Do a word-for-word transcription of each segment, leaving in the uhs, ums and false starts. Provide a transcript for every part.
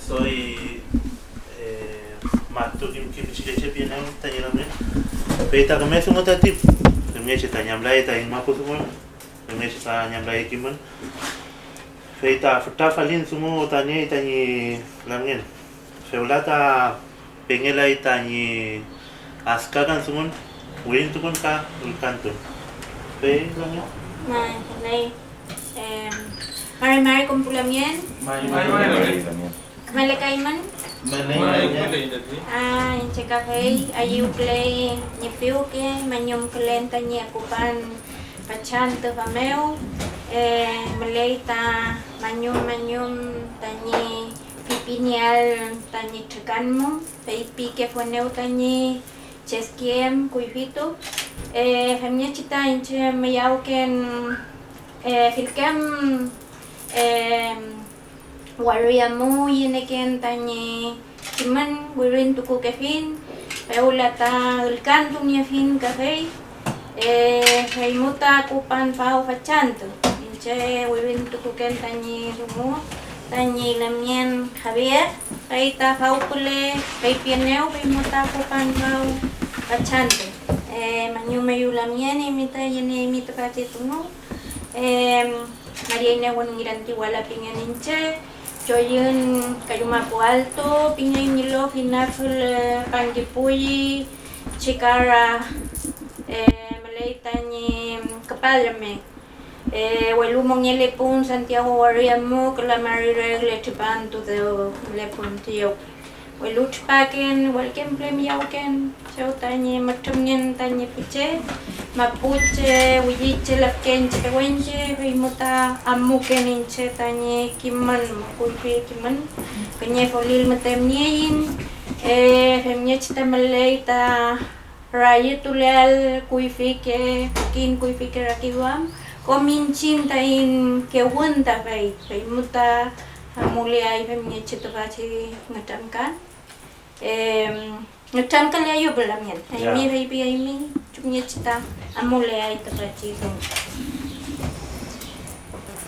Soy, eh, matu kim, kim pichikeche pienew tañi lamngen. Fey ta küme dungu tati, femngechi ta ñamlay ta iñmapu dungun, femngechi ta ñamlay kimün. Fey ta fütra falin dungu ta niey tañi lamngen. Fewla ta pengelay tañi askakan dungun, wirintukun ka ülkantun. Fey lamngen. May, feley. Em, mari mari kom pu lamngen. Mari mari. Kümelekaymün. Mari mari. Ah, iñche kafey ayüwküley ñi piwke, mañumkülen tañi akupan fachantü fa mew. Eh, müley ta mañum mañum tañi pipinieal tañi trikan mu, feypikefuenew tañi cheskiem kuyfitu. Eh, femngechi ta iñche miyawken, eh, fillke am, em, waria mu yeneken tañi kimün wirintukukefiñ, fewla ta ülkantuniefiñ kafey. Eh, feymu ta akupan faw fachantü. Iñche wirintukuken tañi dungu, tañi lamngen Javier, fey ta fawpüle feypienew, feymu ta akupan faw fachantü. Eh, mañumeyu lamngen eymi ta yenieymi tüfachi dungu. Em, María Inés Wenungiranti Wala pingen iñche, Choyün Kayumapu Alto pingey ñi lof, inafül, eh, Pankipuyi, Chikara, eh, müley tañi küpalme. Eh, welu mongelepun Santiago waria mu, küla mari regle tripantu dew mülepun tüyew. Welu tripaken, werken püle miyawken, chew tañi mütrümngen tañi pu che, mapuche, williche, lafkenche, pewenche, feymu ta amuken iñche tañi kimün, kuyfi kimün, kiñe folil müten nieiñ, eh, femngechi ta müley ta rayütuleal kuyfike, pukin kuyfike rakiduam, kom iñchiñ taiñ kewün ta fey, feymu ta amuleay femngechi tüfachi ngütramkan. Em, nütramkaleayu püle lamngen. Ya. Eymi feypiaymi chumngechi ta amuleay tüfachi dungu.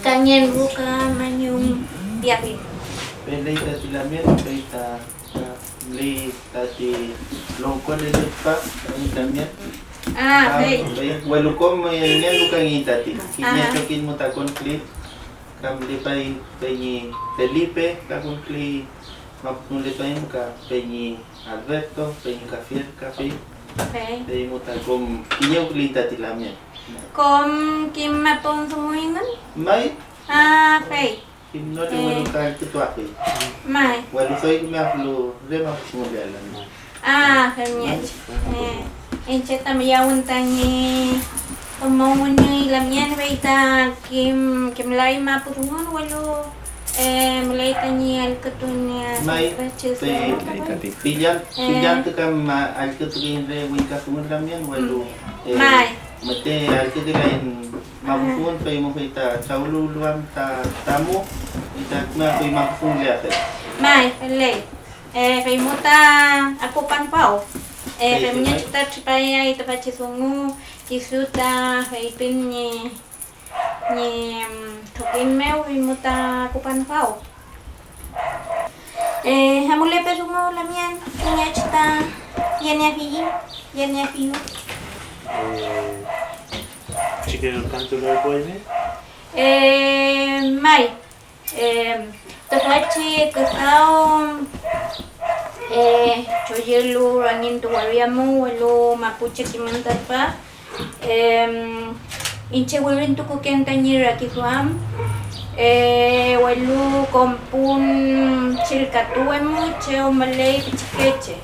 Ka ngen ruka mañum piafi. Feley tati lamngen, fey ta, ta müley tati longko lelüpa tati lamngen. Ah, ka fey. Fey welu kom, eh, ngen ruka ngi tati. Kiñe Aha. Trokiñ mu ta konfli, ka mülepay peñi Felipe, ka konfli. Mapu mülepayüm ka peñi Alberto, peñi Javier, ka fey. Fey. Fey mu ta kom kiñewküliñ tati lamngen. Kom kim mapun dunguyngün? May. Ah, fey. Kimnole Eh. Welu ta allkütuafuy. May. Welu doy küme aflu re mapu dungulealan. Ah, femngechi. Eh, iñche ta miyawün tañi ümawnüy lamngen, fey ta kim, kimlay mapu dungun, welu, eh, müley tañi allkütun, eh, May, tüfachi te, dungu. Pillan, Eh. Pillan tüka ma-, allkütukeyiñ re wingka dungun lamngen, welu, Mm. eh, May. Müte allkükelaiñ mapu dungun, fey mu fey ta trawüluwlu am ta tamu, fey ta küme afuy mapu dunguleafel. May, feley. Eh, fey mu ta akupan faw. Eh, Fey femngechi ta tripayay tüfachi dungu, kisu ta feypin ñi, ñi, mm, trokiñ mew, fey mu ta akupan faw. Eh, amulepe dungu lamngen, femngechi ta yeniefiyiñ, yeniefiyu. Eh, ¿pichike ülkantulerpuaymi? Eh, may. Em, tüfachi küdaw, eh, choyülu rangiñtu waria mu, welu mapuche kimün ta tüfa. Em, iñche wirintukuken tañi rakiduam, eh, welu kompun chillkatuwe mu chew müley pichikeche,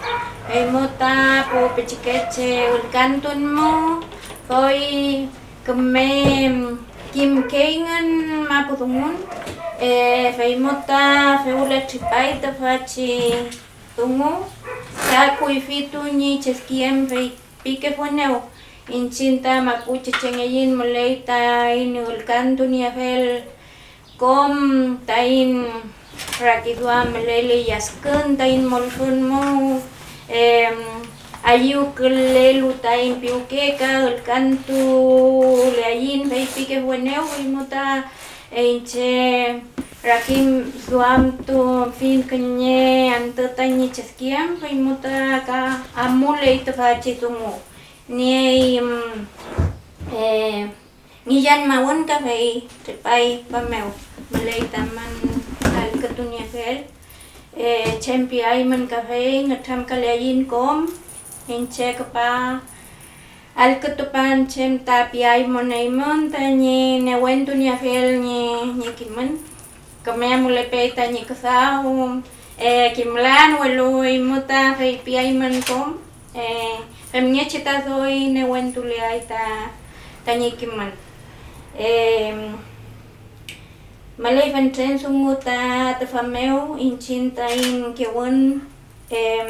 fey mu ta pu pichikeche ülkantun mu doy küme kimkeyngün mapu dungun, eh, fey mu ta fewla tripay tüfachi dungu, ka kuyfitu ñi cheskiyem feypikefuenew, iñchiñ ta mapuche chengeyiñ müley taiñ ülkantunieafel. Kom taiñ rakiduam mülele yaskün taiñ mollfüñ mu, em, ayüwkülelu taiñ piwke ka ülkantuleaiñ feypikefuenew, feymu ta iñche rakiduamtufiñ kiñe antü tañi cheskiyem, feymu ta ka amuley tüfachi dungu. Niey, mm, eh, Ngillan mawün kafey tripay fa mew, müley tamün allkütuniefel. Eh, chem piaymün kafey, ngütramkaleaiñ kom. Iñche küpa allkütupan chem ta piaymün eymün tañi newentuniefiel ñi, ñi kimün. Küme amulepey tañi küdaw, eh, kimlan, welu eymu ta feypiaymün kom, eh, femngechi ta doy newentuleay ta, tañi kimün. Em, müley fentren dungu ta tüfa mew iñchiñ taiñ kewün, em,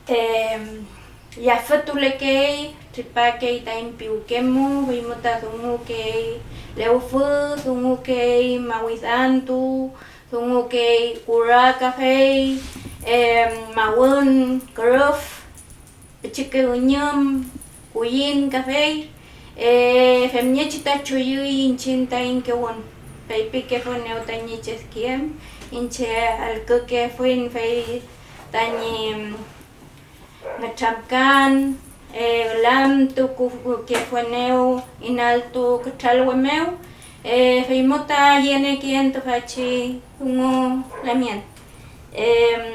em, yafütulekey, tripakey taiñ piwke mu, feymu ta dungukey lewfü, dungukey mawidantu, dungukey kura kafey, em, mawün, kürüf, pichike üñüm, kuyin kafey, eh, femngechi ta chuyüy iñchiñ taiñ kewün, feypikefuenew tañi cheskiyem, iñche allkükefuiñ fey tañi ngütramkan, eh, ülamtukukefuenew inaltu kütralwe mew, eh, feymu ta yenekeen tüfachi dungu lamngen. Em,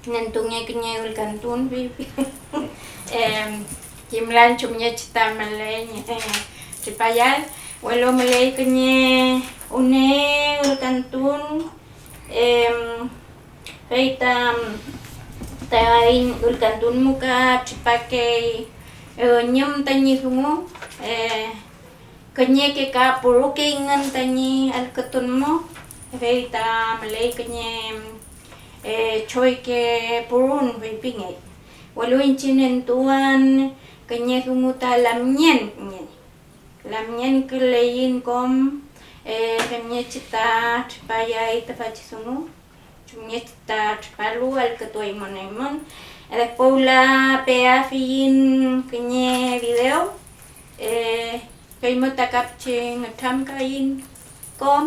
nentunge kiñe ülkantun, feypi, em, kimlan chumngechi ta müley ñi, eh, tripayal, welu müley kiñe une ülkantun, em, fey ta, taiñ ülkantun mu ka tripakey, eh, üñüm tañi dungu, eh, kiñeke ka purukeyngün tañi allkütun mu, fey ta müley kiñe, eh, choyke purun feypingey, welu iñchiñ nentuan kiñe dungu ta lamngen pingey. Lamngenküleiñ kom, eh, femngechi ta tripayay tüfachi dungu, chumngechi ta tripalu allkütuaymün eymün. Después wüla peafiyiñ kiñe video, eh, feymew ta ka pichi ngütramkaiñ kom,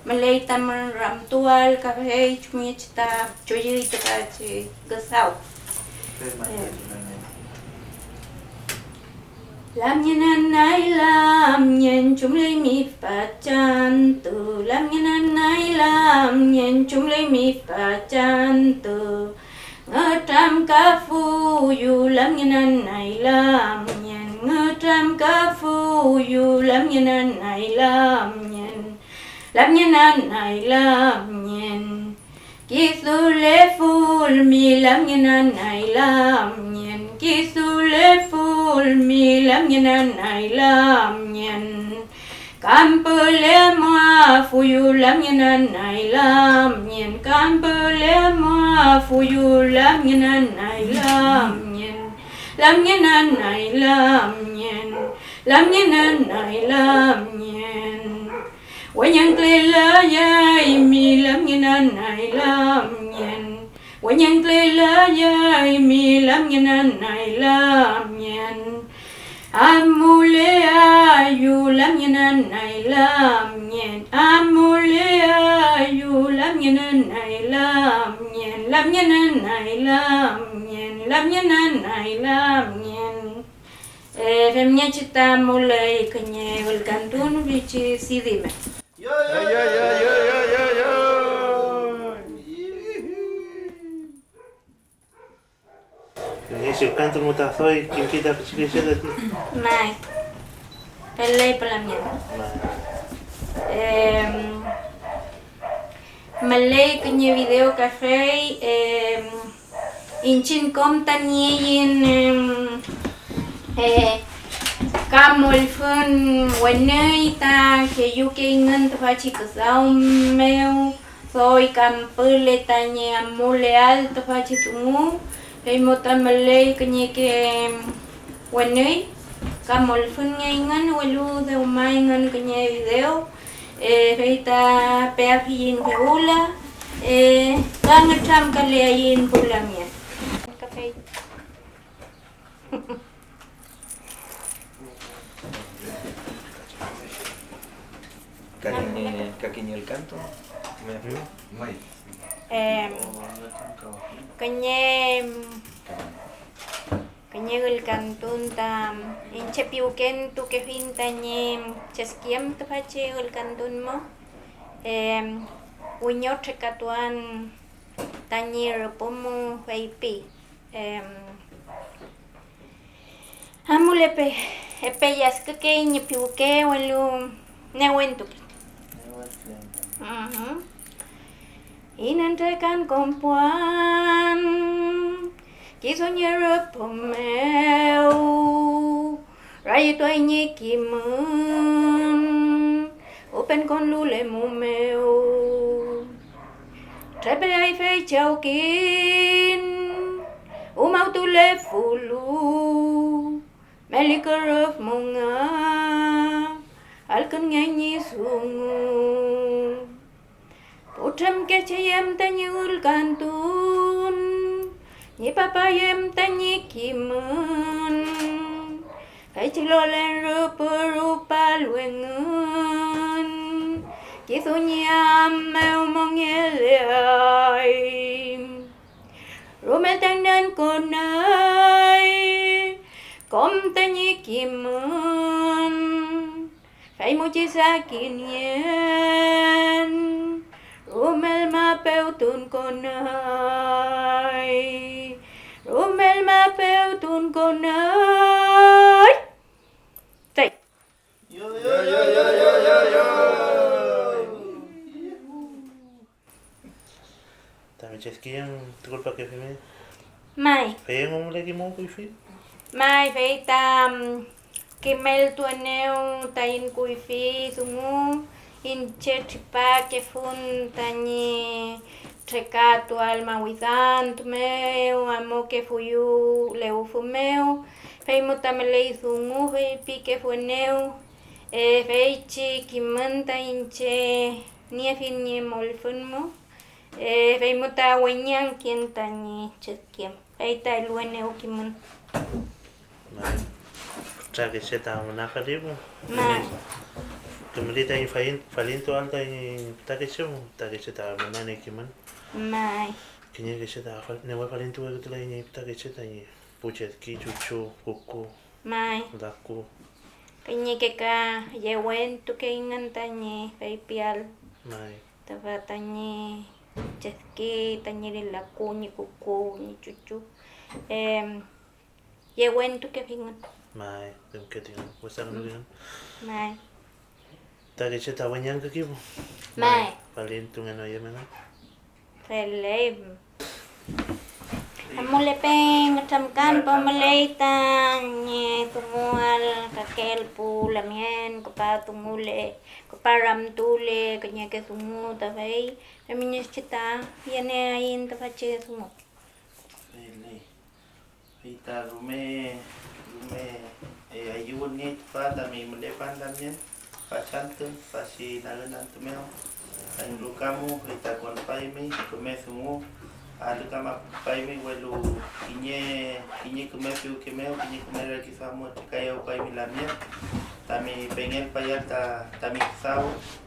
müley tamün ramtuael kafey chumngechi ta chuyüy tüfachi küdaw. Eh. Lamngen anay lamngen, chumleymi fachantü. Lamngen anay lamngen, chumleymi fachantü. Ngütramkafuyu lamngen anay lamngen, ngütramkafuyu lamngen anay lamngen, lamngen anay lamngen. Kisulefulmi lamngen anay lamngen, kisulefulmi lamngen anay lamngen. Kampülemuafuyu lamngen anay lamngen, kampülemuafuyu lamngen anay lamngen, lamngen anay lamngen, lamngen anay lamngen. Weñangkülelayaymi lamngen anay lamngen, weñangkülelayaymi lamngen anay lamngen. Amuleayu lamngen anay lamngen, amuleayu lamngen anay lamngen, lamngen anay lamngen, lamngen anay lamngen. Eh, femngechi ta müley kiñe ülkantun pichi C D mew. Femngechi ülkantun mu ta doy kimtuy ta pichike che tati. May. Feley pülamyen. May. Em, müley kiñe video kafey, em, iñchiñ kom ta nieiñ, em, eh, ka mollfüñ wenüy ta keyükeyngün tüfachi küdaw mew, doy kampüle tañi amuleael tüfachi dungu, fey mo ta müley kiñeke wenüy ka mollfüñngeyngün, welu dewmayngün kiñe video, eh, fey ta peafiyiñ fewla, eh, ka ngütramkaleaiñ pu lamngen. Kafey. Ka kiñe, ka kiñe ülkantu. Em, kiñe, kiñe ülkantun ta iñche piwkentukefiñ tañi cheskiyem tüfachi ülkantun mo, em, wiñotrekaatuan tañi rüpü mu feypi, em, Amulepe, epe yaskükey ñi piwke, welu newentukey. Mhm. Inentekan konpuan kisu ñi rüpü mew, rayetuay ñi kimün, upen konlulemu mew. Trepeay feychi awkin, umawtulefulu, meli kürüf monga, alkünnge ñi dungu. Putremkechi em tañi ülkantun, ñi papay em tañi kimün. Feychi lolen rüpü rupalu engün, kisu ñi am mew mongeleay. Rume ta ngenkonay kom tañi kimün, fey mu chi sakinngen. Rumel mapewtun konay, rumel mapewtun konay. Tey. Tami cheskiyem tukulpakefimi. May. Fey engu müleki mu kuyfi. May, fey ta, mm, kimeltuenew taiñ kuyfi dungu, iñche tripakefun tañi trekatuael mawidantu mew, amukefuyu lewfü mew, fey mu ta müley dungu feypikefuenew, e, feychi kimün ta iñche niefiñ ñi mollfüñ mu, e, fey mu ta weñangkien tañi cheskiyem. Fey ta eluenew kimün. May. Fütrake che ta müna falipu. May. Kimüli taiñ falin-, falintuael taiñ fütakeche pu, fütakeche ta münane kimün. May. Kiñeke che ta fal-, newe falintuwekütulay ñi fütakeche tañi pu chedki, chuchu, kuku, may, laku. Kiñeke ka yewentukeyngün tañi feypiael. May. Tüfa tañi chedki, tañi lilaku, ñi kuku, ñi chuchu, em, yewentukefingün. May, femketuyngün, wesakünukeyngün. May. Tüfakeche ta weñangkükifu. May. May, falintungenoyem engün. Feley. Amulepey ngütramkan, pomüley tañi dunguael kakelu pu lamngen, küpa dungule, küpa ramtule kiñeke dungu, ta fey femngechi ta yenieaiñ tüfachi dungu. Feley. Fey ta rume, rume, eh, ayüwünngey tüfa tami mülepan lamngen fachantü, fachi nagün antü mew, taiñ ruka mu, fey ta konpaymi küme dungu, alü kamapulaymi, welu kiñe, kiñe küme piwke mew, kiñe küme rakiduam mu trikayawkaymi lamngen tami pengelpayael ta tami küdaw,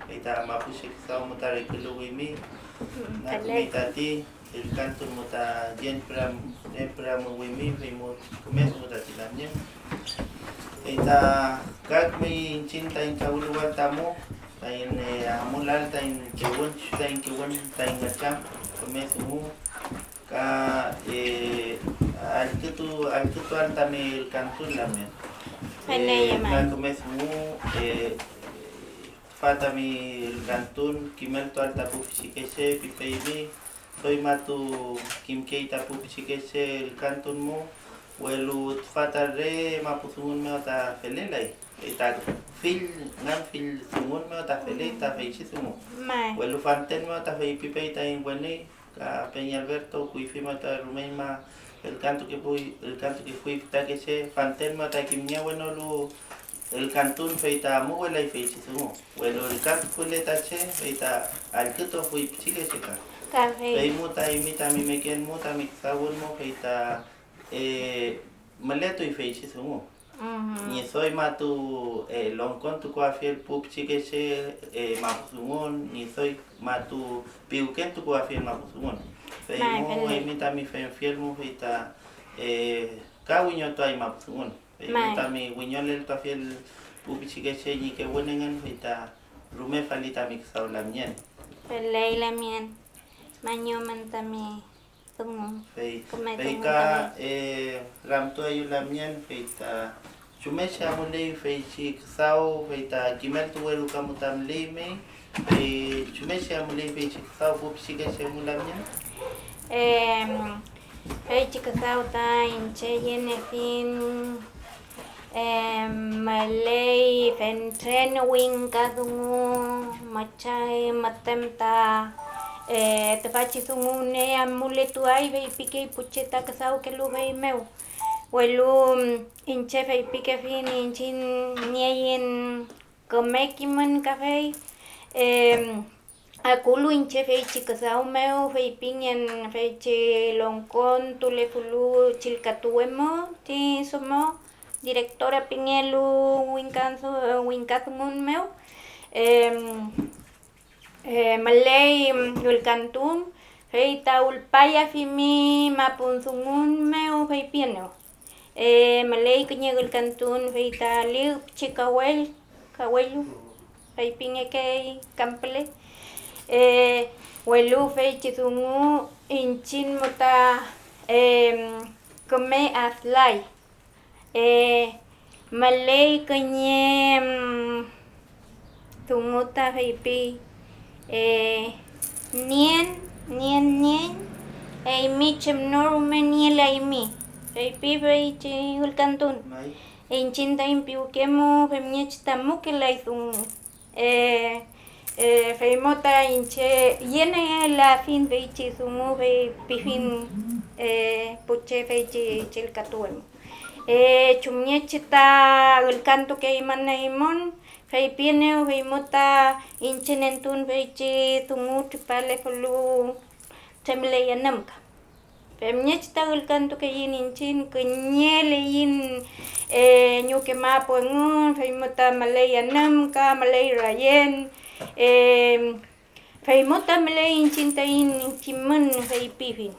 fey ta mapuche küdaw mu ta reküluwimi, mm, na küme tati. Ülkantun mu ta yempüram-, yempüramuwimi, fey mu küme dungu tati lamngen. Fey ta ka kümey iñchiñ taiñ trawüluwal ta mu, taiñ, eh, amulal taiñ kewün, kisu taiñ kewün, taiñ ngütram, küme dungu, ka, eh, allkütu-, allkütual tami ülkantun lamngen. Feley, eh, may. Ka küme dungu, eh, tüfa tami ülkantun kimeltual ta pu pichikeche pipeymi, doy matu kimkey ta pu pichikeche ülkantun mu, welu tüfa ta re mapu dungun mew ta felelay, fey ta fill, ngan fill dungun mew ta feley ta feychi dungu. May. Welu fanten mew ta feypipey taiñ wenüy, ka peñi Alberto, kuyfi mew ta rumeñma ülkantukefuy, ülkantukefuy fütakeche, fanten mew ta kimngewenolu ülkantun, fey ta amuwelay feychi dungu, welu ülkantukule ta che, fey ta allkütuafuy pichikeche ka. Ka fey. Fey mu ta eymi tami meken mu, tami küdawün mu, fey ta, eh, mületuy feychi dungu. Mhm. Ñi doy matu, eh, longkontukuafiel pu pichikeche, eh, mapudungun, ñi doy matu piwkentukuafiel mapudungun. Fey May, mu feley. Eymi tami femfiel mu, fey ta, eh, ka wiñotuay mapudungun. Fey mu May. Tami wiñoleltuafiel pu pichikeche ñi kewün engün, fey ta rume fali tami küdaw lamngen. Feley lamngen, mañumün tami dungu. Fey, küme fey dungu ka, tami. Eh, ramtueyu lamngen, fey ta chumngechi amuley feychi küdaw, fey ta kimeltuwe ruka mu ta müleymi, fey chumngechi amuley feychi küdaw pu pichikeche mu lamngen. Em, feychi küdaw ta iñche yeniefiñ. Em, müley fentren wingka dungu, müchay müten ta, eh, tüfachi dungu ne amuletuay feypikey pu che ta küdawkelu fey mew, welu, mm, iñche feypikefiñ iñchiñ nieiñ küme kimün kafey, em, akulu iñche feychi küdaw mew feypingen feychi longkontulepulu chillkatuwe mo ti domo, directora pingelu wingka-, wingkadungun mew, em, eh, müley ülkantun, fey ta ulpayafimi mapudungun mew feypienew. Eh, müley kiñe ülkantun, fey ta lif pichi kawell, kawellu, feypingekey kam püle. Eh, welu feychi dungu iñchiñ mu ta, em, küme adlay. Eh, müley kiñe, em, dungu ta feypi, eh, nien, nien, nien, eymi chem no rume nielaymi, feypi feychi ülkantun. May. Iñchiñ taiñ piwke mu femngechi ta mukelay dungu. Eh, eh, fey mo ta iñche yenelafiñ feychi dungu feypifiñ, eh, pu che feychi chillkatuwe mu. Eh, chumngechi ta ülkantukeymün eymün, feypienew fey mo ta iñche nentun feychi dungu tripalefulu tremley anümka. Femngechi ta ülkantukeiñ iñchiñ, kiñeleiñ, eh, ñuke mapu engün, fey mo ta müley anümka, müley rayen, eh, fey mo ta müley iñchiñ taiñ kimün feypifiñ.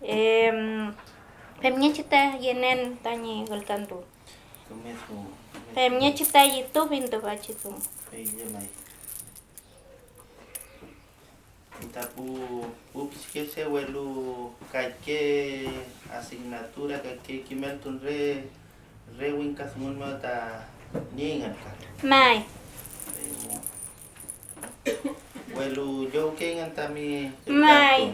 Em, femngechi ta yenen tañi ülkantun. Femngechi ta llitufiñ tüfachi dungu. Ta pu, pu pichikeche, welu kake asignatura, kake kimeltun re, re wingka dungun mew ta nieyngün ka. May. Welu llowkeyngün tami ülkantun. May.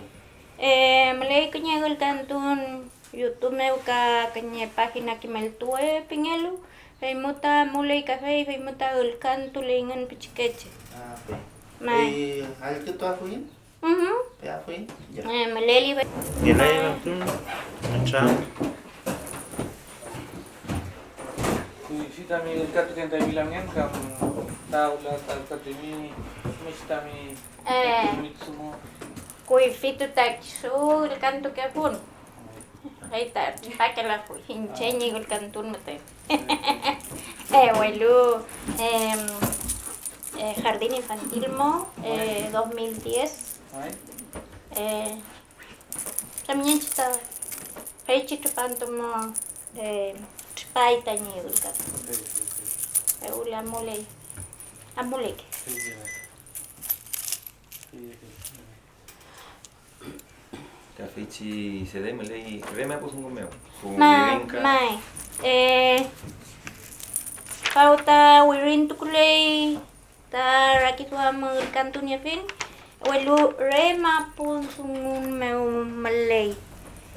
Eh, müley kiñe ülkantun YouTube mew ka kiñe página Kimeltuwe pingelu, fey mu ta amuley kafey, fey mu ta ülkantuleyngün pichikeche. Ah, fey. May. Fey allkütuafuiñ? Mhm. Peafuiñ? Ya. Eh, müleli fey. Ngelay ramtun, nütram. Kuyfi tami ülkatuken tami lamngen kam ta wüla ta ülkatuymi, müley tami, eh, tami dungu. Kuyfitu ta kisu ülkantukefun. Fey ta tripakelafuy iñche ñi ülkantun müten. Eh, welu, em, eh, jardín infantil mo, eh, dos mil diez. Eh, también ta feychi tripantu mo, eh, tripay tañi ülkantun. Eh, welu amuley, amuleyke. Ka feychi sede müley re mapudungun mew, pu Ma-, wirinka. May. Eh, faw ta wirintukuley ta rakiduam ülkantuniefiñ, welu re mapudungun mew müley.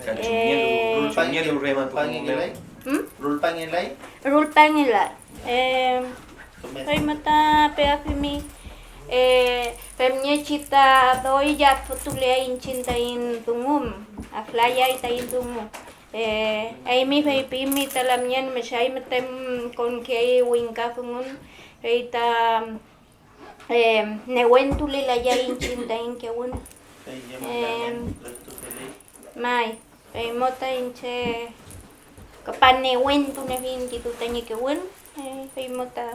Ka chumngelu, eh, chumngelu re mapudungun mew? Rulpangelay? Hmm? Rulpangelay? Rulpangelay. Eh, Fey müta peafimi, eh, femngechi ta doy yafütuleay iñchiñ taiñ dungun, aflayay taiñ dungu. Eh, eymi feypimi ta lamngen müchay müten konkey wingka dungun, fey ta, eh, newentulelayay iñchiñ taiñ kewün. Em, may, fey mo ta iñche küpan newentuniefiñ kisu tañi kewün, eh, feymew ta,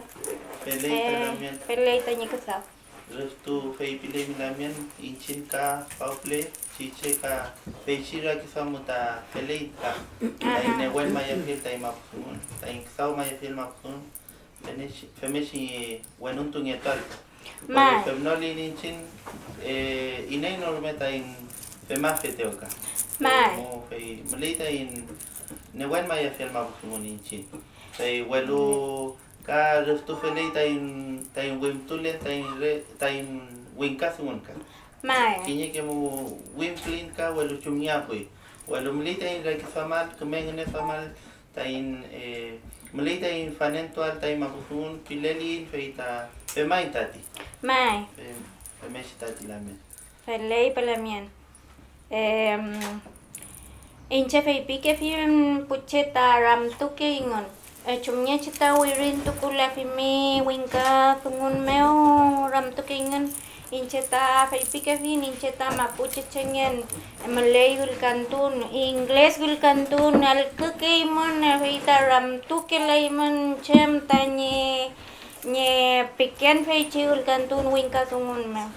Feley ta eh, lamien. Feley tañi küdaw. Rüftu feypileymi lamien, iñchiñ ka fawpüle, chi che ka feychi rakiduam ta feley ta taiñ Aha. newenmayafiel taiñ mapu dungun, taiñ küdawmayafiel mapu dungun, femngechi, femngechi ñi wenuntungetuael. May. Welu femnoliyiñ iñchiñ, eh, iney no rume taiñ femafetew ka. May. Fey mu, fey müley taiñ newenmayafiel mapu dungun iñchiñ. Fey welu ka rüftufeley taiñ, taiñ wimtulen taiñ re, taiñ wingka dungun ka. May. Kiñeke mu wimfülin ka, welu chumngeafuy. Welu müley taiñ rakiduamal, küme ngüneduamal taiñ, eh, müley taiñ fanentuael taiñ mapu dungun pileliyiñ, fey ta femaiñ tati. May. Fem-, femngechi tati lamien. Feley pa lamien. Em, iñche feypikefiñ pu che ta ramtukeyngün, eh, chumngechi ta wirintukulafimi wingka dungun mew ramtukeyngün, iñche ta feypikefiñ, iñche ta mapuche chengen müley ülkantun, ingles ülkantun, allkükeymün, fey ta ramtukelaymün chem tañi ñi piken feychi ülkantun wingka dungun mew.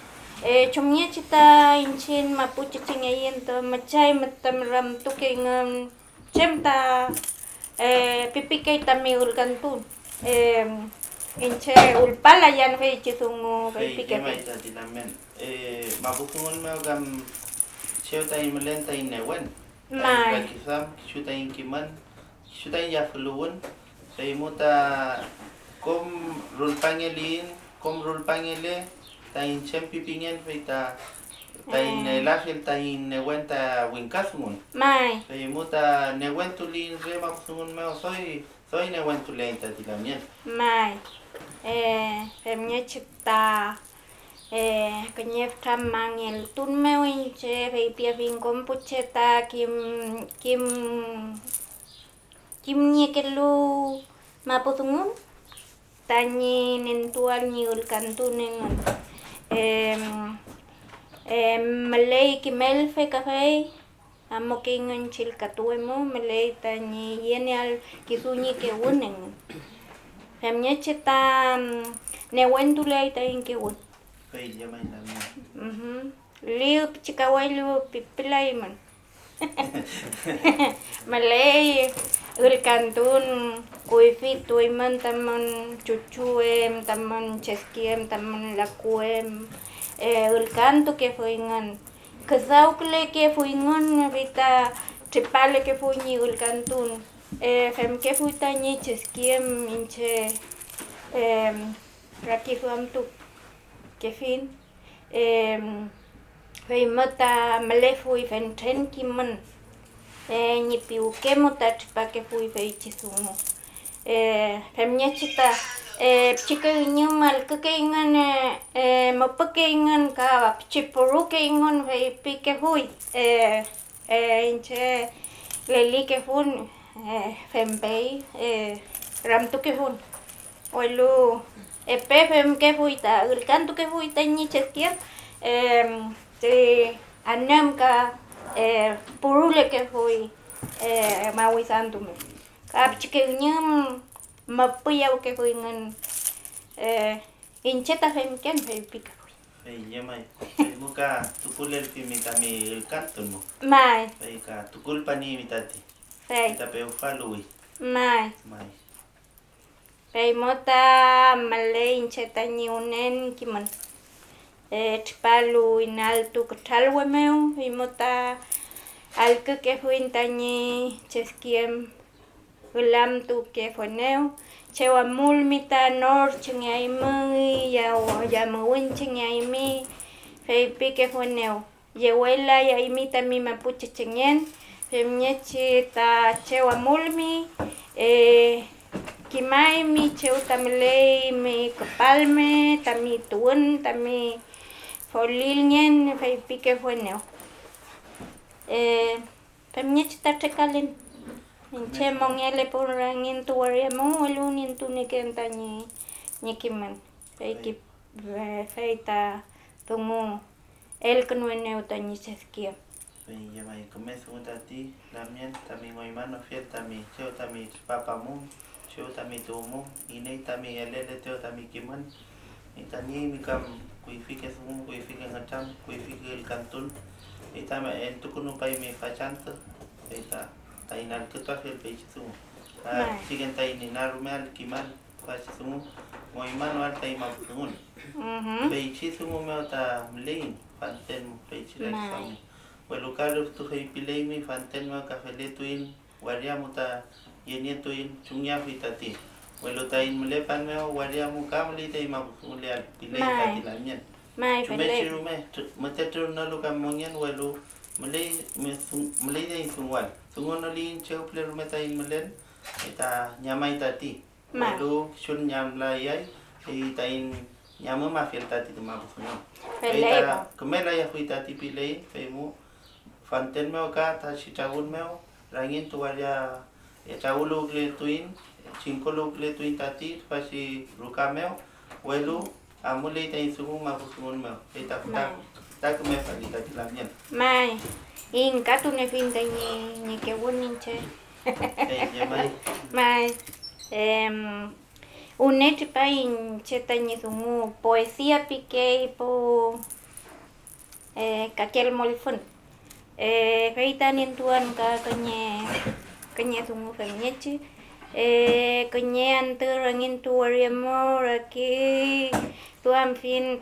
Eh, chumngechi ta iñchiñ mapuche chengeyen ta müchay müten ramtukeyngün chem ta, eh, pipikey tami ülkantun. Eh, iñche ulpalayan feychi dungu fey feypikepe. Llemay tati lamngen. Eh, mapu dungun mew kam chew taiñ mülen taiñ newen, taiñ May. rakiduam, kisu taiñ kimün, kisu taiñ yafüluwün, feymu ta kom rulpangeliyiñ, kom rulpangele taiñ chem pipingen, fey ta taiñ Mm. elafiel taiñ newen ta wingka dungun. May. Feymu ta newentuliyiñ re mapu dungun mew, doy, doy newentuleiñ tati lamngen. May. Eh, femngechi ta, eh, kiñe fütra mangeltun mew iñche feypiafiñ kom pu che ta kim, kim, kimniekelu mapu dungun tañi nentuael ñi ülkantun engün. Em, em, müley kimelfe kafey, amukeyngün chillkatuwe mu, müley tañi yenieael kisu ñi kewün engün. Femngechi ta, mm, newentuleay taiñ kewün. Fey llemay lamngen. Mhm. Lif pichi kawellu pipülaymün. Müley ülkantun, kuyfi tuymün tamün chuchu em, tamün cheski em, tamün laku em, eh, ülkantukefuyngün, küdawkülekefuyngün, fey ta tripalekefuy ñi ülkantun. Eh, femkefuy tañi cheski em iñche, em, rakiduamtukefiñ. Em, feymew ta mülefuy fentren kimün, eh, ñi piwke mu ta tripakefuy feychi dungu. Eh, femngechi ta, eh, pichike üñüm allkükeyngün, eh, eh, müpükeyngün ka pichi purukeyngün feypikefuy. Eh, Eh, iñche lelikefun, eh, fempey, eh, ramtukefun, welu epe femkefuy ta ülkantukefuy tañi cheskien, em, ti anümka, eh, purulekefuy, eh, mawisantu mew, ka pichike üñüm müpüyawkefuyngün, eh, iñche ta femken feypikefuy. Fey llemay, feymu ka tukulelfimi tami ülkantun mu. May. Fey ka tukulpanieymi tati. Fey. Fey ta pewfaluwi. May. May. Feymu ta müley iñche tañi wünen kimün. Eh, tripalu inaltu kütralwe mew, feymu ta allkükefuiñ tañi cheskien. Ülamtukefenew, chew amulmi ta nor chengeaymi, yaw-, yamuwün chengeaymi, feypikefenew, yewelayaymi tami mapuche chengen, femngechi ta chew amulmi, eh, kimaymi chew ta müleymi küpalme tami tuwün, tami folilngen, feypikefenew. Eh, Femngechi ta trekalen, iñche mongelepun rangiñtu waria mew, welu nintunieken tañi ñi kimün, fey ki-, fe-, fey ta dungu elkünuenew tañi cheskien. Fey llemay, küme dungu tati lamngen tami ngoymanofiel tami chew tami tripapamum, chew tami tuwmum, iney tami eleletew tami kimün. Fey ta nieymi kam kuyfike dungu, kuyfike ngütram, kuyfike ülkantun, fey ta entukünupaymi fachantü, fey ta taiñ allkütuafiel feychi dungu. Ka may. Pichiken taiñ ina rumeael kimael tüfachi dungu, ngoymanoael taiñ mapu dungun. Mhm. Feychi dungu mew ta müleiñ fanten feychi may. Rakiduam. Welu ka lüftu feypileymi fanten mew ka feletuiñ, waria mu ta yenietuiñ, chumngeafuy tati. Welu taiñ mülepan mew waria mu ka müley taiñ mapu dunguleael piley may. Tati lamngen. May, chumngechi feley. Rume, tr-, müte trürünolu kam mongen, welu müley, mü-, dun-, müley taiñ dunguael. Dungunoli iñche chew püle rume taiñ mülen, fey ta ñamay tati. May. Welu kisun ñamlayay, fey taiñ ñamümafiel tati ti mapu dungu. Fey ta feley po. Küme layafuy tati piley, fey mu fanten mew ka tachi trawün mew rangiñtu waria, eh, trawüluwkületuiñ, chingkoluwkületuiñ tati tüfachi ruka mew, welu amuley taiñ dungu mapu dungun mew, fey ta füta, may. Füta küme fali tati lamngen. May, ingkatuniefiñ tañi ñi kewün iñche. Fey llemay. May, em, wüne tripay iñche tañi dungu, poesía pikey pu, eh, kakel mollfüñ. Eh, fey ta nentuan ka kiñe, kiñe dungu femngechi, eh, kiñe antü rangiñtu waria mew rakiduamfiñ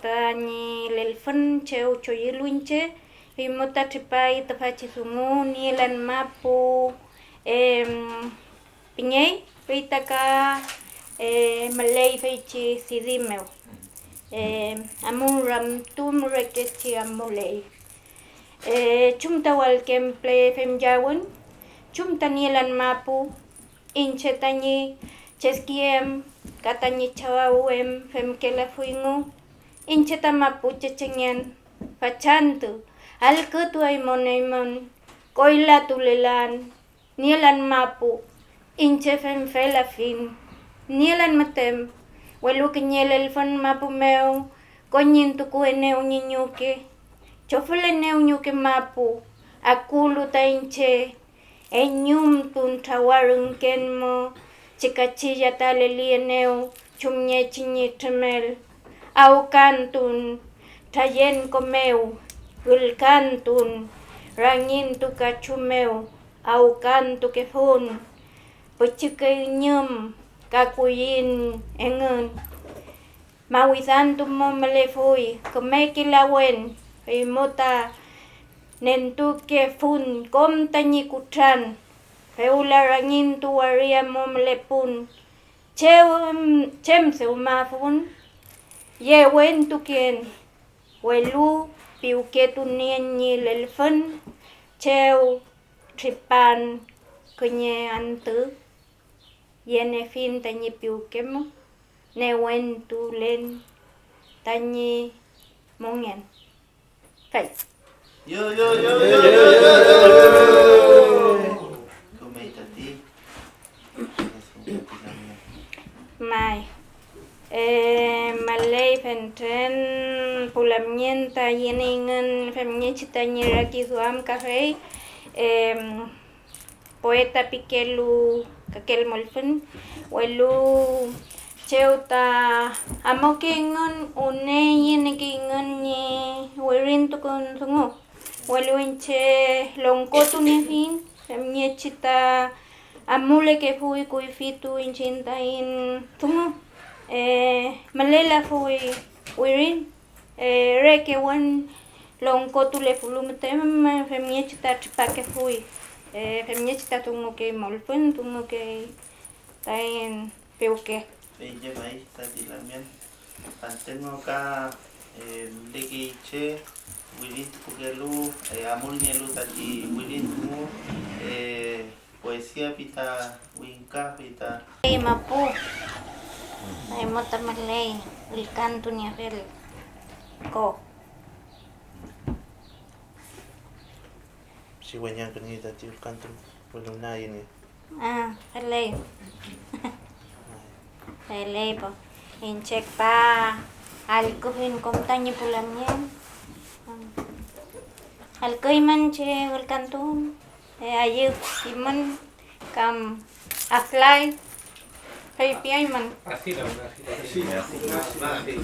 tañi lelfün chew choyülu iñche, feymew ta tripay tüfachi dungu nielan mapu, em, pingey, fey ta ka, eh, müley feychi C D mew. Eh, amun ramtun rekechi amuley. Eh, ¿chum ta walkemple femyawün? ¿Chum ta nielan mapu? Iñche tañi cheskiyem ka tañi chawawem femkelafuyngu. Iñche ta mapuchechengen, fachantü, allkütuaymün eymün, koylatulelan. Nielan mapu, iñche femfelafiñ. Nielan müten, welu kiñe lelfün mapu mew koñintukuenew ñi ñuke, chofülenew ñuke mapu, akulu ta iñche, eñumtun trawarüngken mo, chikachilla ta lelienew chumngechi ñi tremel, awkantun trayenko mew, ülkantun rangiñtu kachu mew, awkantukefun, pichike üñüm ka kulliñ engün. Mawidantu mo mülefuy kümeke lawen, feymew ta nentukefun kom tañi kutran, fewla rangiñtu waria mo mülepun. Chew, chem dewmafun, yewentuken, welu piwketunien ñi lelfün chew tripan kiñe antü, yeniefiñ tañi piwke mew newentulen tañi mongen. Fey. Yo, yo, yo, yo, yo, yo, yo. Kümey tati. May. Eh, müley fentren pu lamngen ta yeneyngün femngechi tañi rakiduam kafey, em, poeta pikelu kakel mollfüñ, welu chew ta amukeyngün, wüne yenekeyngün ñi wirintukun dungu, welu iñche longkotuniefiñ femngechi ta amulekefuy kuyfitu iñchiñ taiñ dungu, eh, mülelafuy wirin. Eh, re kewün longkotulefulu müten, femngechi ta tripakefuy, eh, femngechi ta dungukey mollfüñ, dungukey taiñ piwke. Fey llemay tati lamngen, fanteno ka, eh, mülekey che wirintukukelu, eh, amulnielu tati wirin dungu, eh, poesía pi ta wingka, pi ta. Ey mapu, fey mo ta müley ülkantuniefiel ko. Si weñangkünngey tati ülkantun, welu nageni. Ah, feley. Feley po. Iñche küpa allküfiñ kom tañi pu lamngen. Allküymün chi ülkantun, eh, ayüwkimün kam aflay, feypiaymün. Así la verdad, así la verdad. Así.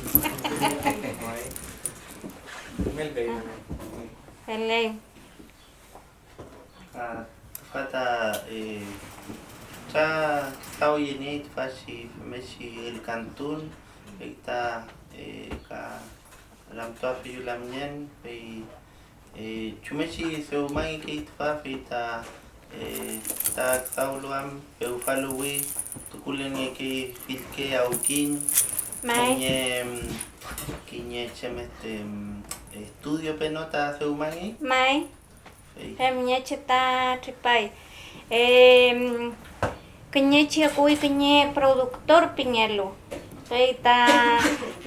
Mel Bey. Feley. Ah, tüfa ta, eh, fütra küdaw yeniey tüfachi femngechi ülkantun, fey ta, eh, ka ramtuafiyu lamngen, fey, eh, chumngechi dewmangekey tüfa, fey ta, eh, ta küdawlu am pewfaluwi, tukulelngekey fillke awkiñ, may, kiñe, mm, kiñe chem, este, mm, estudio peno ta dewmangey. May. Fey. Femngechi ta tripay. Em, kiñechi akuy kiñe productor pingelu, fey ta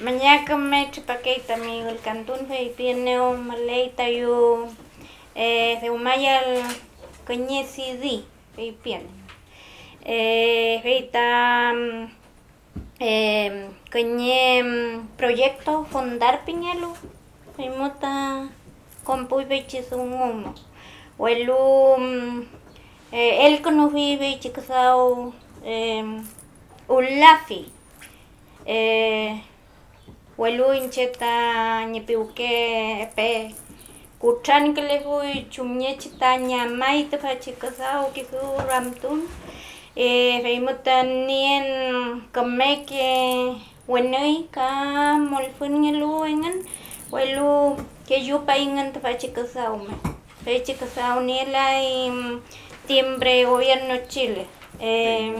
müna küme tripakey tami ülkantun, feypienew müley tayu, eh, dewmayal kiñe C D, feypien. Eh, fey ta, em, kiñe, em, proyecto Fundar pingelu, fey mu ta konpuy feychi dungu mu, welu, em, eh, elkünufi feychi küdaw, em, ulafi, eh, welu iñche tañi piwke epe kutrankülefuy chumngechi ta ñamay tüfachi küdaw kisu ramtun, eh, fey mu ta nien kümeke wenüy ka mollfüñngelu engün, welu kellupayngün tüfachi küdaw mew. Feychi küdaw nielay, mm, timbre gobierno Chile. Eh,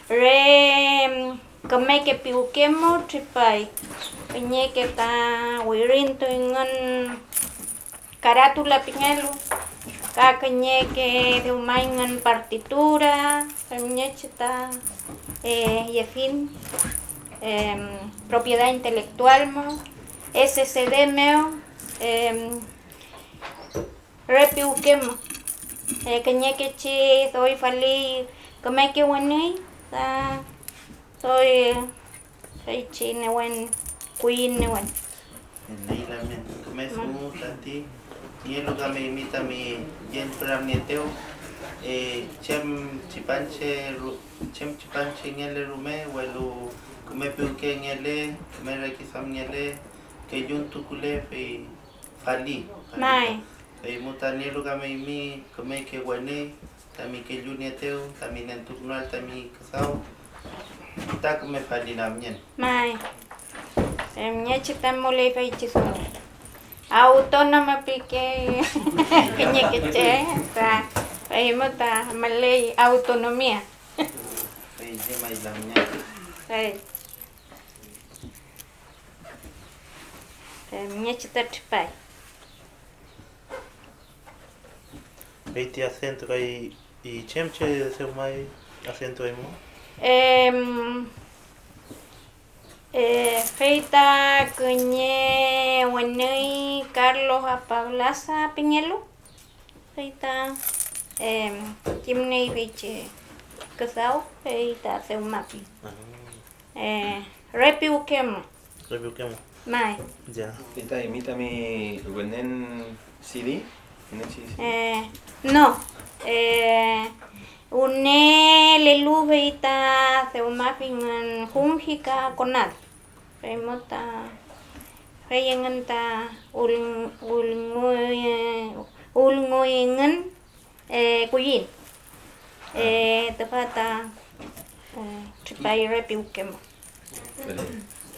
re, mm, kümeke piwke mu tripay, kiñeke ta wirintuyngün karatula pingelu, ka kiñeke dewmayngün partitura, femngechi ta, eh, yefin, em, propiedad intelectual mew, S S D mew, em, re piwke mu. Eh, kiñekechi doy fali kümeke wenüy, ta doy feychi newen, kuyin newen. Iney lamngen, küme dungu tati nielu kame eymi tami yellpüramnieetew, eh, chem tripanche ru-, chem tripanchengele rume, welu küme piwkengele, küme rakiduamngele, kelluntukule, fey fali, fali. May. Fey mu ta nielu kame eymi kümeke wenüy, tami kellunieetew, tami nentukünuael tami küdaw, ta küme fali lamngen. May. Femngechi ta müley feychi dungu. Autónomo pikey kiñeke che, ta fey mu ta müley autonomía. Fey llemay lamngen. Fey. Femngechi ta tripay. Fey ti acento kay, ¿y chem che dewmay acento emu? Em, eh, fey ta kiñe wenüy Carlos Apablaza pingelu, fey ta, em, kimniey feychi küdaw, fey ta dewmafi. Ah. Eh, re piwke mu. Re piwke mu. May. Ya. Fey ta eymi tami wünen C D, wünen C D. Eh, no. Eh, wünelelu fey ta dewmafingün Junji ka Conad. Fey mu ta, fey engün ta ul-, ulnguy-, ulnguyngün. Eh, kulliñ. Eh, tüfa ta, eh, tripay re piwke mu.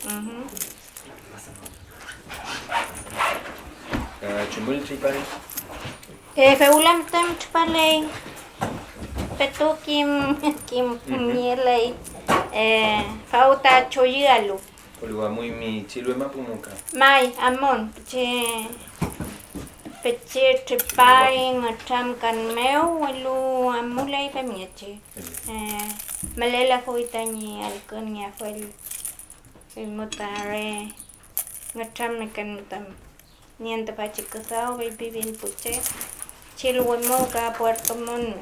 Mhm. Eh, ¿chumül tripay? Eh, fewla müten tripaley. Petu kim, kim, mhm, nieley. Eh, faw ta choyüalu. Welu amuymi Chilwe mapu mu ka. May, amun, che pechi tripay ngütramkan mew, welu amuley femngechi. Eh, mülelafuy tañi allkünngeafuel, fey mu ta re ngütramkan mu ta nien tüfachi küdaw, feypifin pu che, Chilwe mew ka Puerto Montt.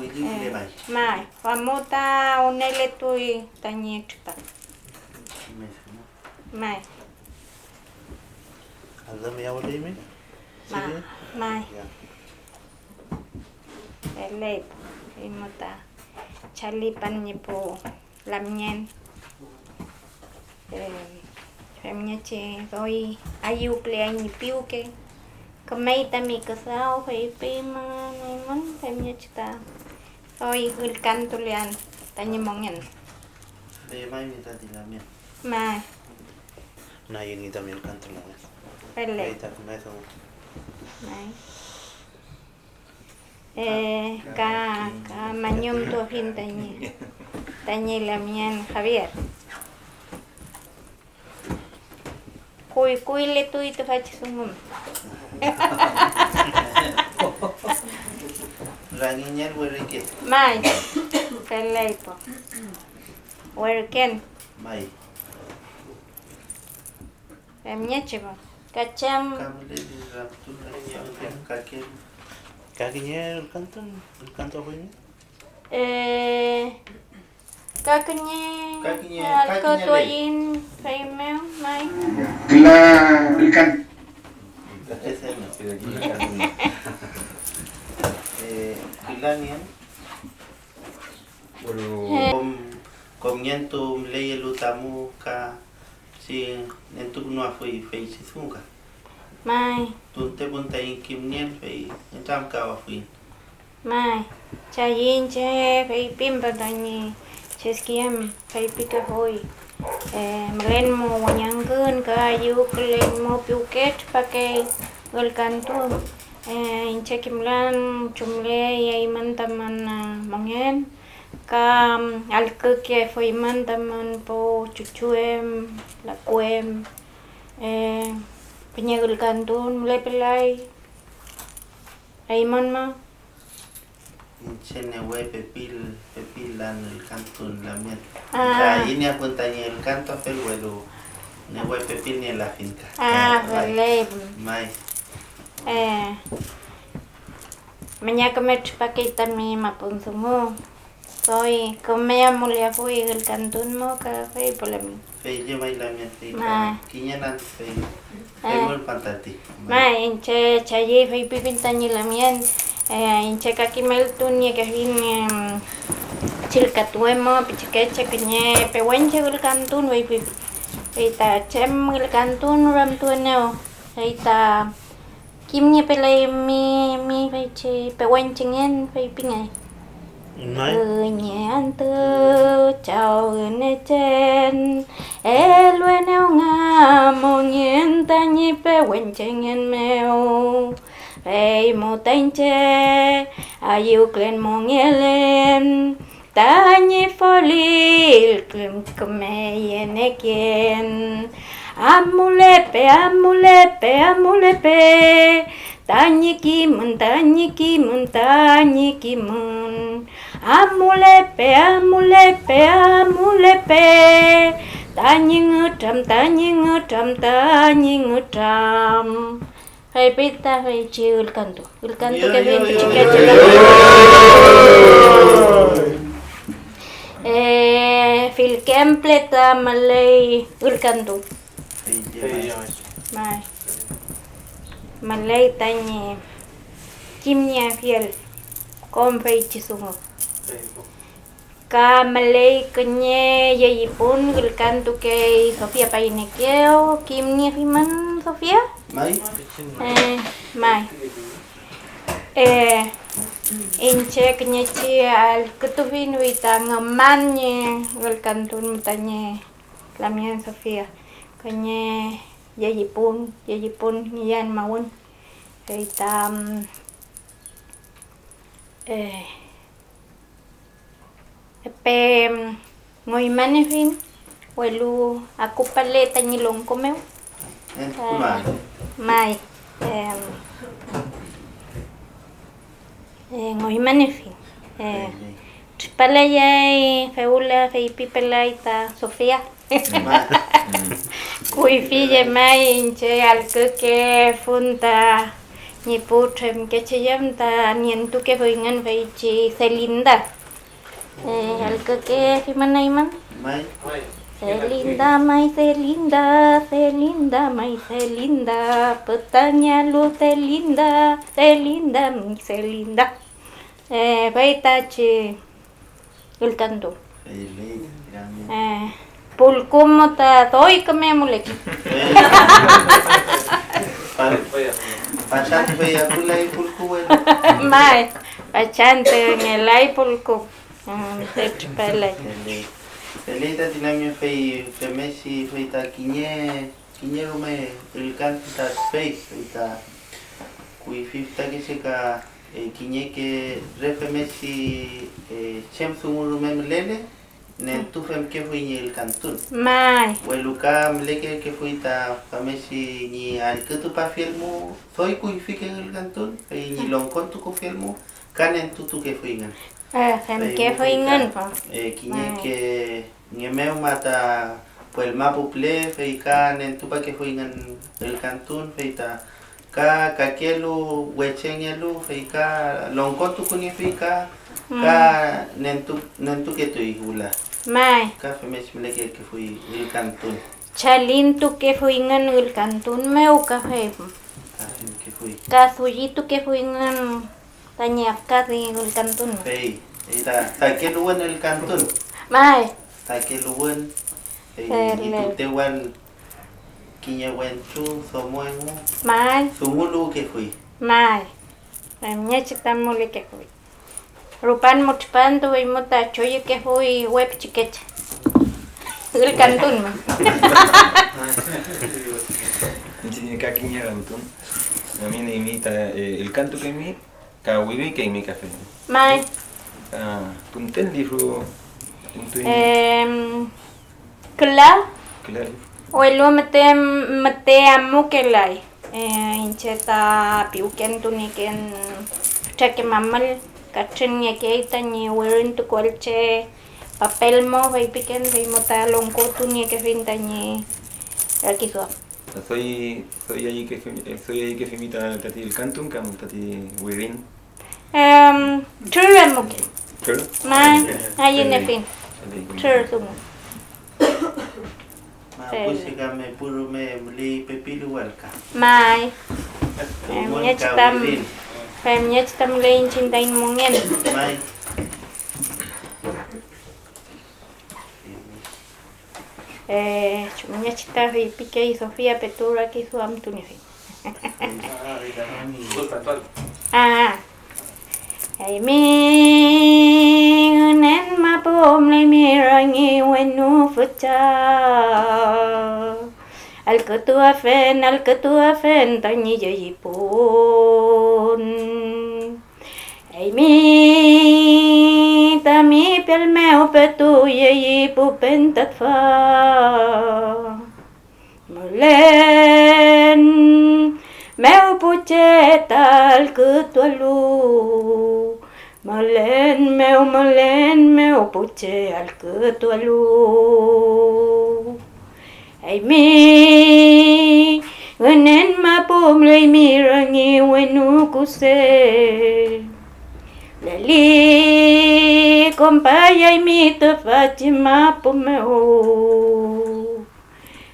Eh, may, amu ta wüneletuy tañi tripa. May. ¿Aldo me llamo David? Ma-, may. Ya. Feley, fey mo ta chalipan ñi pu lamngen. Eh, femngechi doy ayüwküleay ñi piwke. Kümey tami küdaw, feypimün eymün femngechi ta doy ülkantulean tañi mongen. May. Feley. May. Eh, ka, ka mañumtuafiñ tañi, tañi lamngen Javier. Kuykuyletuy tüfachi dungu. Rangiñel werken. May, feley po. Werken. May. Femngechi po. Ka chem. Ka müley ñi ramtun, ka kiñe ülkantun, ülkantuafuy mi. Eh, ka kiñe, ka kiñe, ka kiñe alkütuayiñ fey mew, may. Küla ülkan. Eh, küla nien. Welu kom, komngentu müleyelu tamu ka si nentukünuafuy feychi dungu ka. May. Tuntepun taiñ kimnieel, fey nütramkawafuiñ. May, chayiñ che feypimpa tañi cheskiyem feypikefuy, eh, mülen mu weñangkün ka ayüwkülen mu piwke tripakey ülkantu. Eh, iñche kimlan chumley eymün tamün, eh, mongen, ka, mm, allkükefuymün tamün pu chuchu em, laku em, eh, kiñe ülkantun mülepelay. Eymün ma? Iñche newe pepil, pepilan ülkantun lamngen. Ah. Ka inepun tañi ülkantuafel, welu newe pepil nielafiñ ka. Ah, may. Feley. May. Eh, müna küme tripakey tami mapun dungu. Doy küme amuleafuy ülkantun mo ka fey pülemi. Fey llemay lamngen fey ta kiñe antü fey, eh, fey mülpan tati. May, iñche chayey feypifiñ tañi lamngen, eh, iñche ka kimeltuniekefiñ, em, chillkatuwe mo pichikeche kiñe pewenche ülkantun feypifi. Fey ta chem ülkantun ramtuenew, fey ta kimniepeleymi mi feychi pewenchengen feypingey. May. Kiñe antü Chaw Ngünechen eluenew nga mongen tañi pewenchengen mew, fey mu ta iñche ayüwkülen mongelen tañi folil küm-, kümeyeneken. Amulepe, amulepe, amulepe, tañi kimün, tañi kimün, tañi kimün. Amulepe, amulepe, amulepe, tañi ngütram, tañi ngütram, tañi ngütram. Feypi ta feychi ülkantu. Ülkantukefiñ pichikeche. Eh, fillke püle ta müley ülkantu. May. Müley tañi kimnieafiel kom feychi dungu. Ka müley kiñe yeyipun ülkantukey Sofía Paynekew, kimniefimün, Sofía? May. Eh, may. Eh, iñche kiñechi allkütufiñ fey ta ngüman ñi ülkantun tañi lamngen Sofía, kiñe yeyipun, yeyipun ngillan mawün, fey ta, mm, eh, epe ngoymaniefiñ, welu akupale tañi longko mew. Eh, may. Em, eh, ngoymaniefiñ. Eh, tripalayay, fewla feypipelay ta Sofía. Kuyfi llemay iñche allkükefun ta ñi pu tremkeche yem ta nientukefuyngün feychi Celinda. Eh, allkükefimün eymün. May. Delinda may Delinda, Delinda may Delinda, pütangealu Delinda, Delinda may Delinda. Eh, feytachi ülkantun. Fey ley, grande. Eh, pulku mu ta doy küme müleki. Pa-, fachantü fey akulay pulku, welu. May, fachantü ngelay pulku. Mm, fey tripalay. Fey ley. Fey ley tati lamngen fey femngechi fey ta kiñe, kiñe rume ülkantu ta tüfey, fey ta kuyfi fütakeche ka, eh, kiñeke re femngechi, eh, chem dungu rume mülele, nentu femkefuy ñi ülkantun. May. Welu ka mülekerkefuy ta famngechi ñi allkütupafiel mu doy kuyfike ülkantun, fey ñi longkontukufiel mu ka nentutukefuyngün. Eh, femkefuyngün, po. Eh, kiñeke nge mew ma ta puelmapu püle, fey ka nentupakefuyngün ülkantun, fey ta ka kakelu wechengelu, fey ka longkontukuniefuy ka, ka nentu-, nentuketuy wüla. May. Ka femngechi mülekerkefuy ülkantun. Chalintukefuyngün ülkantun mew ka fey. Ka femkefuy. Ka dullitukefuyngün tañi afkadi ülkantun mew. Fey, fey ta, takeluwün ülkantun. May. Takeluwün, fey ñi tutewan kiñe wentru domo engu. May. Dunguluwkefuy. May. Femngechi ta mülekefuy. Rupan mu tripantu, fey mu ta choyükefuy we pichikeche. Ülkantun mew. Iñche ka kiñe ramtun, ngamin eymi ta, eh, ülkantukemi. Ka wirikeymi kafe. May. Ah, tunten lifru, tunten. Em, küla. Küla lifru. Welu müte, müte amukelay. Eh, iñche ta piwkentunieken fütrake mamüll, katrünngekey tañi wirintukuelche papel mo feypiken, fey mo ta longkotuniekefiñ tañi rakiduam. Doy, doy ayükefimi, doy ayükefimi ta, tati ülkantun kam tati wirin. Em, trür amuke. Trür? May, ayünefiñ. Trür dungu. Mapuche kam epu rume müley pepiluwal ka. May. Femngechi tam, femngechi ta müley iñchiñ taiñ mongen. May. Eh, chumngechi ta feypikey Sofía petu rakiduamtuniefiñ. Ah, eymi ngünen mapu müleymi rangi wenu fücha, allkütuafen, allkütuafen tañi llellipun. Eymi tami piel mew petu llellipupen ta tüfa. Mülen mew pu che ta allkütualu, mülen mew, mülen mew pu che allkütualu. Eymi ngünen mapu müleymi rangi wenu kuse, leli kompayaymi tüfachi mapu mew.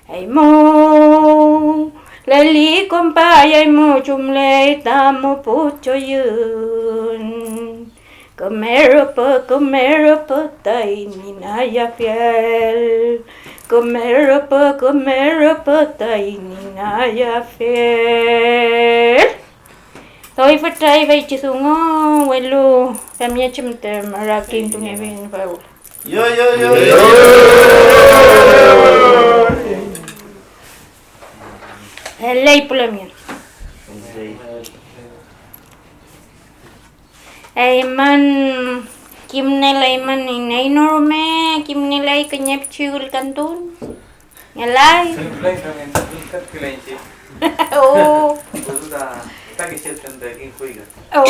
Eymu leli kompayaymu chumley tamu pu choyün. Küme rüpü, küme rüpü taiñ inayafiel. Küme rüpü, küme rüpü taiñ inayafiel. Doy fütray feychi dungu, welu femngechi müten rakintuniefiñ fewla. Yo, yo, yo, yo. Feley pu lamngen. Eymün kimnieleymün, iney no rume kimnielay kiñe pichi ülkantun. Ngelay. Fey pülay ta wentru ülkatkülay iñche. Oh. Welu ta fütakeche ta kinfuy ka. Oh.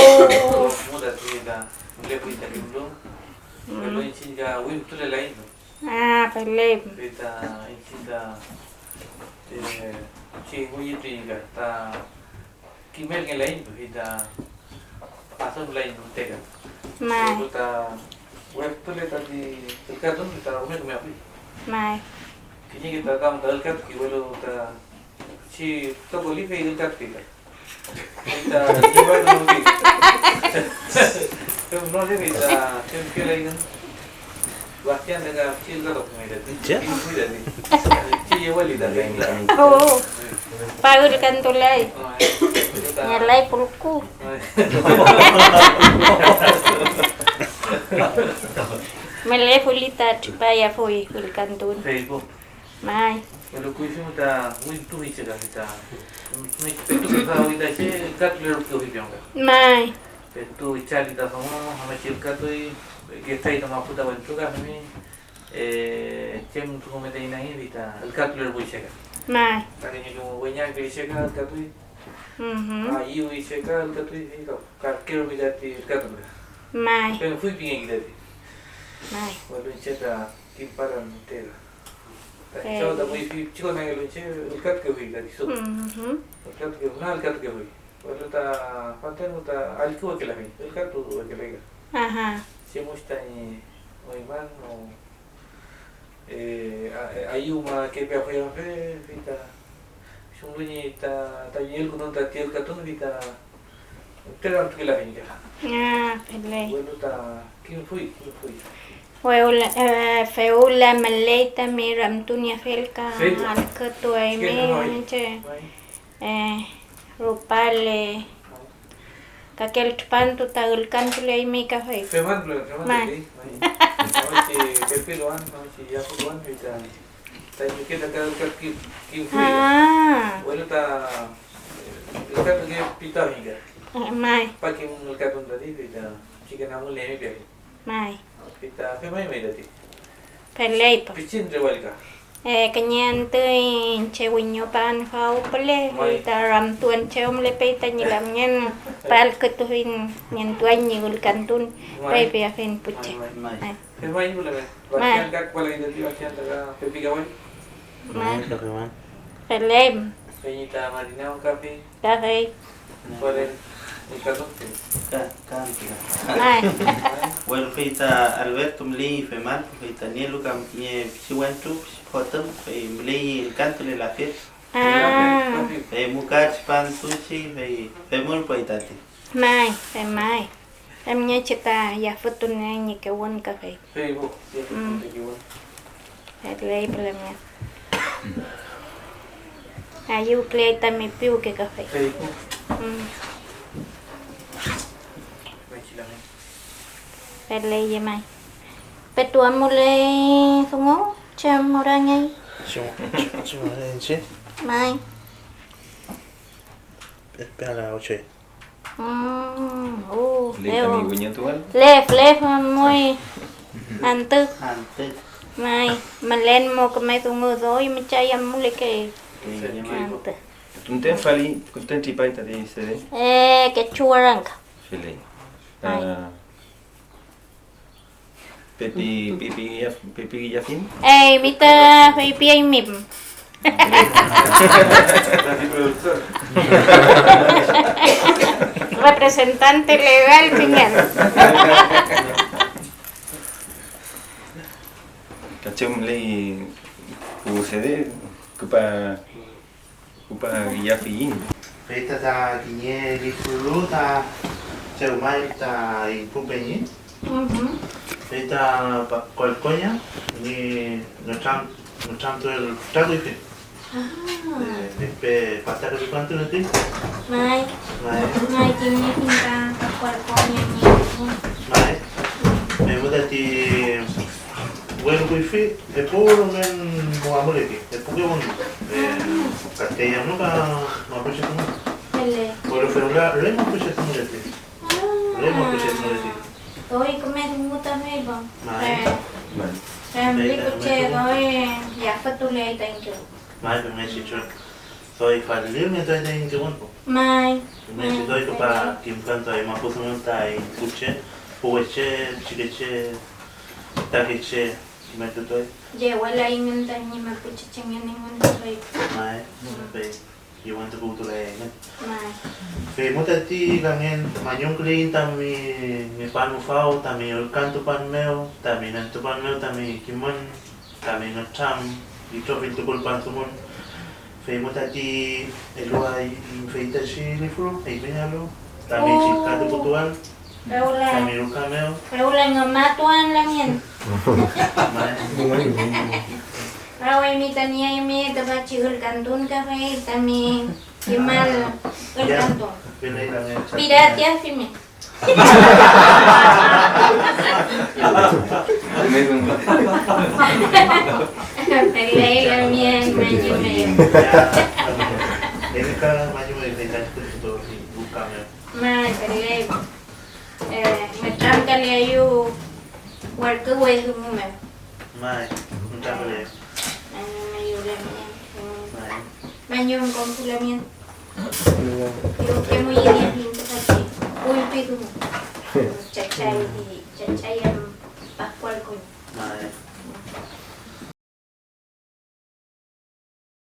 Mu ta tüye ta mülefuy ta limlu. Mm. Welu iñchiñ ka wimtulelaiñ. Ah, feley. Fey ta iñchiñ ta, eh, chi wiñotuiñ ka ta kimelngelaiñ, fey ta adümlaiñ müte ka. May. Welu ta wefpüle tati ülkatun, ta rume küme apuy. May. Kiñeke ta kam ta ülkatuki, welu ta chi tokoli fey ülkatuki ta. Fey ta llüway no pi. Fem no le fey ta femkeel engün. Sebastián ta ka chi ülkatuki may tati. ¿Che? Chi llüway ta. Oh, pa ülkantulay. Ay. Ñalay pulku. Ay. Mülefuli ta tripayafuy ülkantun. Facebook. May. Welu kuyfi mu ta wimtufi che ka, ta, mi, petu küdawi ta che katulerpukefi pion ka. May. Petu chali ta domo, amechi ülkatuy, ketay ta mapu ta wentru ka, femi, eh, chem dungu meteynagi, fi ta ülkatulerpuy che ka. May. Ta kiñeke mu weñangkey che ka, ülkatuy. Mhm. Ayüwi che ka, ülkatuy, fi ka, karkeru mi tati ülkatun ka. May. Fenfuy pingeki tati. May. Welu iñche ta kimparan entera. Ta chaw ta muy pichikon angelu iñche, ülkatukefuy ta kisu. Mhm. Ülkatukefuy, na ülkatukefuy. Welu ta fantenu ta allküwekelafiñ, ülkatuwekelay ka. Aha. Chemuch tañi oyman o, eh, a-, eh, ayüwmakepeafuy am fe, fey ta chumlu ñi ta, tañi elkünon tati ülkatun, fey ta Te ramtukelafiñ ka. Ah, feley. Welu ta kimfuy, kimfuy. Fewla, eh, fewla müley tami ramtuniefiel ka. Fey. Allkütuaymi. Fey. Che, may. Eh, rupale, may. Kakelu tripantu ta ülkantuleymi kafey. Feman, feman, may. May. Awechi pepiluan, awechi yaputuan, fey ta Tañi ñuke ta ka ülkat ki-, kimfuy. Ah. Welu ta, eh, ülkatuke pitafiñ ka. Eh, may. Pa kim ülkatun tati, fey ta chike namun lemi piafi. May. Fey ta femay may tati. Feley po. Pichin rewall ka. Eh, kiñe antü iñche wiñopan faw püle, fey ta ramtuen chew mülepey tañi lamngen, pa ülkatufiñ, ñentuañ ñi ülkantun, fey piafiñ pu che. May, may. May. Femay püle may. May. Bastian ka küpalay tati, Bastian ta ka pepikaway. May. May, ka femay. Feley. Peñi ta Marina un kafe. Kafey. Por el, el catorce. Ka, ka, ka. May. Bueno, fey ta Alberto müley femal, fey ta nielu kam kiñe pichi wentru, pichi fotüm, fey müley ülkantulelafiel. Ah. Fey mu ka tripantuchi, fey femürpuy tati. May, femay. Femngechi ta yafütunieay ñi kewün kafey. Fey pu, yafütunieay ñi kewün. Feley püle mew. Ayüwküley tami piwke kafey. Fey pu. Mm. Feley llemay. Petu amuley dungu, chem orangey. Chem, chem, chem, chem. May. Pe-, pe a la ocho. Mm, uh, lef tami wiñotuael. Lef, lef, muy antü. Antü. May, mülen mo küme dungu doy müchay amulekey. Antü. Tunten fali, tunten tripay tati sede. Eh, kechu warangka. Feley. May. Ah, Pepi, pepi, pepi, pepi. Eymi ta feypiaymi. Representante legal pingen. Kachu müley pu sede, küpa Küpa ngillafiyiñ. Fey ta, ta kiñe lifru ta dewmay ta iñpu peñi. Mhm. Fey ta pa-, Kuelkoña ñi nütram-, nütramtuel fütra kuyfi. Ah. Eh, pe, pe pataka tripantu reke. May. May. May, kiñekiñ ta Kuelkoña ñi. May. Fey mu tati Wenu kuyfi epu rumen mo amuleke, epu kewün, eh, castellano ka mapuche dungu. Ele. Welu fewla re mapuche dunguleke. Ah. Re mapuche dunguleke. Doy küme dungu ta feypa. May. Eh, may. Femli pu che doy yafütuleay ta iñche. May, femngechi chun. Doy falilngetuay taiñ kewün pu. May. Femngechi doy küpa kimkantuay mapudungun ta iñche, pu weche, pichikeche, fütakeche, kimeltutuay. Yewelayngün tañi mapuchechengen engün doy. May, fey kiwentukuwtulayngün. May. Fey mu tati lamngen mañumküleiñ tami, mi pan mu faw, tami ülkantupan mew, tami nentupan mew, tami kimün, tami nütram, Itrofill tukulpan dungun, fey mu tati eluwayiñ feytachi lifru, eymi alu, tami chillkatuputual, tami ruka mew. Fewla ngümatuan lamien. May. Awaymi ta nieymi tüfachi ülkantun kafey tami kimal ülkantun. Pirateafimi. Feley lamien mañumeyu. May, feley. Eh, mütramkaleayu werküwe dungu mew. May, mütramkaleayu. Mañumeyu lamien. May. Mañum konpulamien. Yu